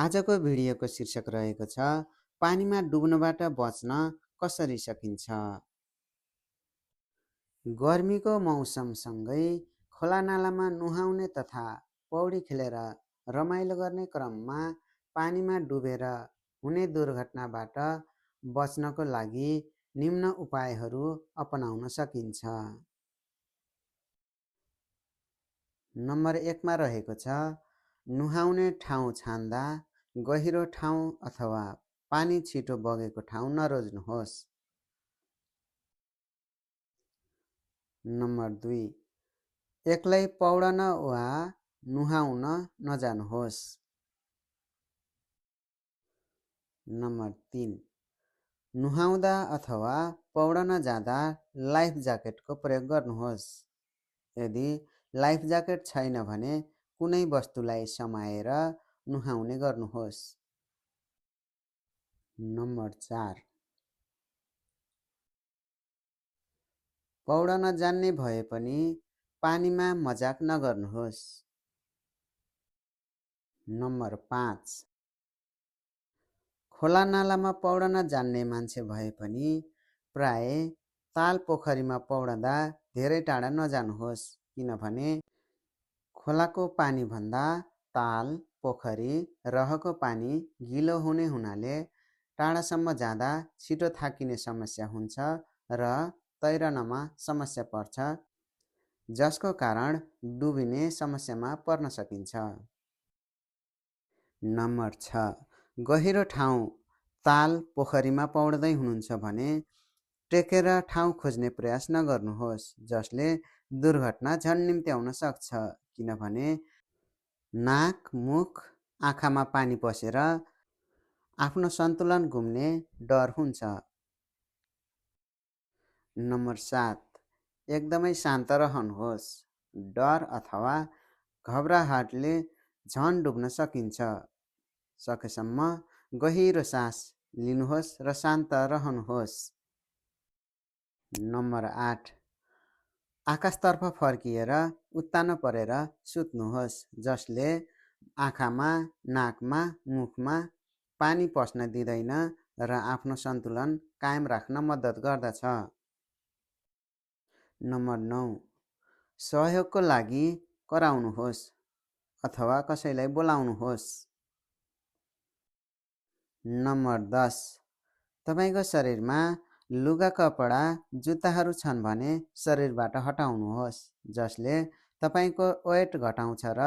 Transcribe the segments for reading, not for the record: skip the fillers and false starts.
आजको भिडियोको शीर्षक रहेको छ पानीमा डुब्नबाट बच्न कसरी सकिन्छ। गर्मीको मौसमसँगै खोलानालामा नुहाउने तथा पौडी खेलेर रमाइलो गर्ने क्रममा पानीमा डुबेर हुने दुर्घटनाबाट बच्नको लागि निम्न उपायहरू अपनाउन सकिन्छ। नम्बर 1 मा रहेको छ नुहाउने ठाउँ छान्दा गहिरो ठाउँ अथवा पानी छिटो बगेको ठाउँ नरोज्नुहोस्। नम्बर 2 एक्लै पौडन वा नुहाउन नजानुहोस्। नम्बर 3 नुहाउँदा अथवा पौडन जाँदा लाइफ ज्याकेटको प्रयोग गर्नुहोस्। यदि लाइफ ज्याकेट छैन भने कुनै वस्तुलाई समाएर नुहाउने गर्नुहोस्। नम्बर 4 पौडन जान्ने भए पनि पानीमा मजाक नगर्नुहोस्। नम्बर 5 खोला नालामा पौडन जान्ने मान्छे भए पनि प्राय ताल पोखरीमा पौडँदा धेरै टाढा नजानुहोस्, किनभने खोलाको पानीभन्दा ताल पोखरी रहको पानी गिलो हुने हुनाले टाढासम्म जाँदा छिटो थाकिने समस्या हुन्छ र तैरनमा समस्या पर्छ, जसको कारण डुबिने समस्यामा पर्न सकिन्छ। नम्बर 6 गहिरो ठाउँ ताल पोखरीमा पौड्दै हुनुहुन्छ भने टेकेर ठाउँ खोज्ने प्रयास नगर्नुहोस्, जसले दुर्घटना झन् निम्त्याउन सक्छ, किनभने नाक, मुख, आँखामा पानी पसेर आफ्नो सन्तुलन गुम्ने डर हुन्छ। नम्बर 7 एकदमै शान्त रहनुहोस्। डर अथवा घबराहटले झन् डुब्न सकिन्छ। सकेसम्म गहिरो सास लिनुहोस् र शान्त रहनुहोस्। नम्बर 8 आकाशतर्फ फर्किएर उत्तानो परेर सुत्नुहोस्, जसले आँखामा, नाकमा, मुखमा पानी पस्न दिँदैन र आफ्नो सन्तुलन कायम राख्न मद्दत गर्दछ। नम्बर 9 सहयोगको लागि कराउनुहोस् अथवा कसैलाई बोलाउनुहोस्। नम्बर 10 तपाईको शरीरमा लुगा, कपडा, जुत्ताहरू छन् भने शरीरबाट हटाउनुहोस्, जसले तपाईको वेट घटाउँछ र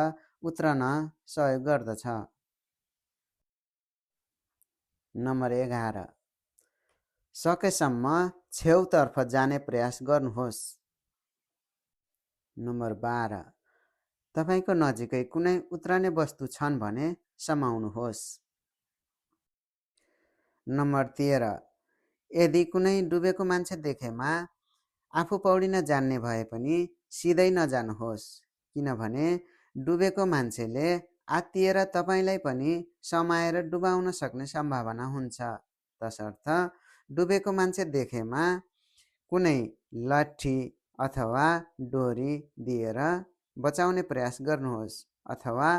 उत्रन सहयोग गर्दछ। नम्बर 11 सकेसम्म छेउतर्फ जाने प्रयास गर्नुहोस्। नम्बर 12 तपाईको नजिकै कुनै उत्रने वस्तु छन् भने समाउनुहोस्। नम्बर 13 यदि कुनै डुबेको मान्छे देखेमा आफू पौडिन जान्ने भए पनि सिधै नजानुहोस्, किनभने डुबेको मान्छेले आत्तिएर तपाईलाई पनि समाएर डुबाउन सक्ने सम्भावना हुन्छ। तसर्थ डुबेको मान्छे देखेमा कुनै लट्ठी अथवा डोरी दिएर बचाउने प्रयास गर्नुहोस्, अथवा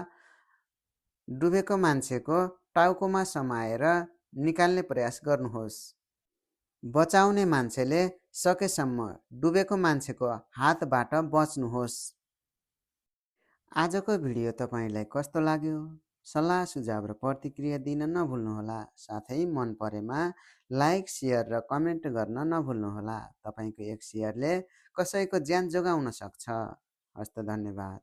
डुबेको मान्छेको टाउकोमा समाएर निकाल्ने प्रयास गर्नुहोस्। बचाउने मान्छेले सकेसम्म डुबेको मान्छेको हातबाट बच्नुहोस्। आजको भिडियो तपाईलाई कस्तो लाग्यो? सल्लाह, सुझाव र प्रतिक्रिया दिन नभुल्नुहोला। साथै मन परेमा लाइक, सेयर र कमेन्ट गर्न नभुल्नुहोला। तपाईको एक सेयरले कसैको ज्यान जोगाउन सक्छ। हस्त, धन्यवाद।